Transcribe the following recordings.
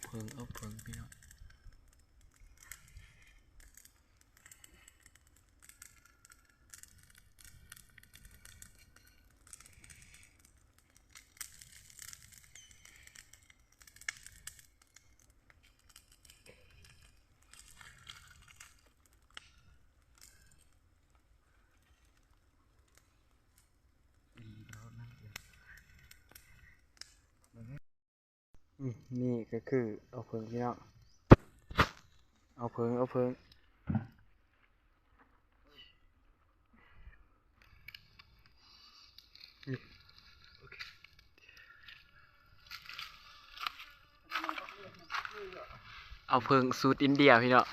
ເຜິ້ງ ເອົາເຜິ້ງ ພີ່ນ້ອງ. ອືມ ນີ້ກໍຄືເອົາເຜິ້ງ ພີ່ນ້ອງ ເອົາເຜິ້ງ ເອົາເຜິ້ງ. ເອົາເຜິ້ງສູດອິນເດຍ ພີ່ນ້ອງ.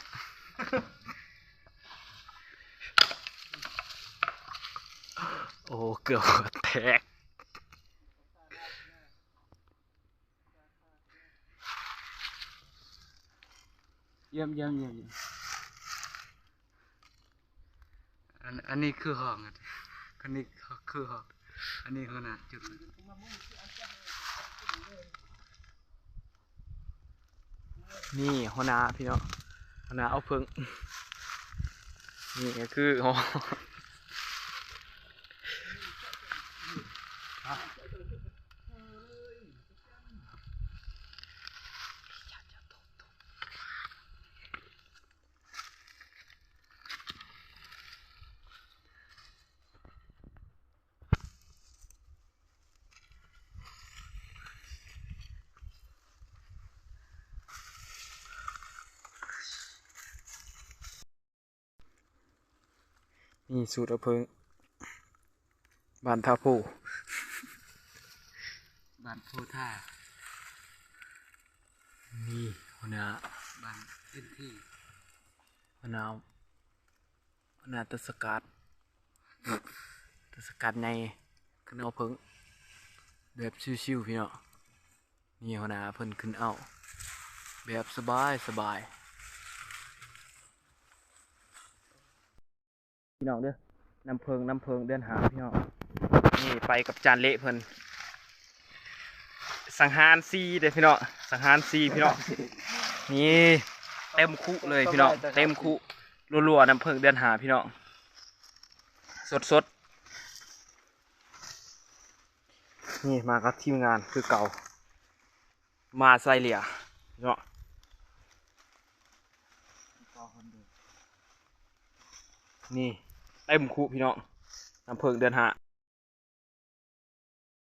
ໂອ້ ເກືອບຫົວແຕກ. ຢ້ຽມ ຢ້ຽມ ຢ້ຽມ. ອັນ ອັນນີ້ຄືຫ້ອງ ອັນນີ້ຄືຫ້ອງ ອັນນີ້ຫົວໜ້າຈຸດ. ນີ້ຫົວໜ້າ ພີ່ນ້ອງ ຫົວໜ້າເອົາເຜິ້ງ. ນີ້ກໍຄືຫ້ອງ. ນີ້ສູດເອົາເຜິ້ງ ບ້ານທ່າໂພ ບ້ານໂພທ່າ. ນີ້ຫົວໜ້າບ້ານພື້ນທີ່ ຫົວໜ້າ ໜ້າຕາສະກັດ ຕາສະກັດໃຫຍ່ ຂຶ້ນເອົາເຜິ້ງແບບຊິວໆ ພີ່ນ້ອງ. ນີ້ຫົວໜ້າເພິ່ນຂຶ້ນເອົາແບບສະບາຍໆ ພີ່ນ້ອງເດີ. ນ້ຳເຜິ້ງ ນ້ຳເຜິ້ງເດືອນຫ້າ ພີ່ນ້ອງ. ນີ້ໄປກັບຈານເລະເພິ່ນ ສັງຫານສີ່ເດ້ ພີ່ນ້ອງ ສັງຫານສີ່ ພີ່ນ້ອງ. ນີ້ເຕັມຄຸເລີຍ ພີ່ນ້ອງ ເຕັມຄຸ ລົວໆ ນ້ຳເຜິ້ງເດືອນຫ້າ ພີ່ນ້ອງ ສົດໆ. ນີ້ມາກັບທີມງານຄືເກົ່າ ມາໄຊເລຍເນາະ. ນີ້ເຕັມຄຸ ພີ່ນ້ອງ ນ້ຳເຜິ້ງເດືອນຫ້າ.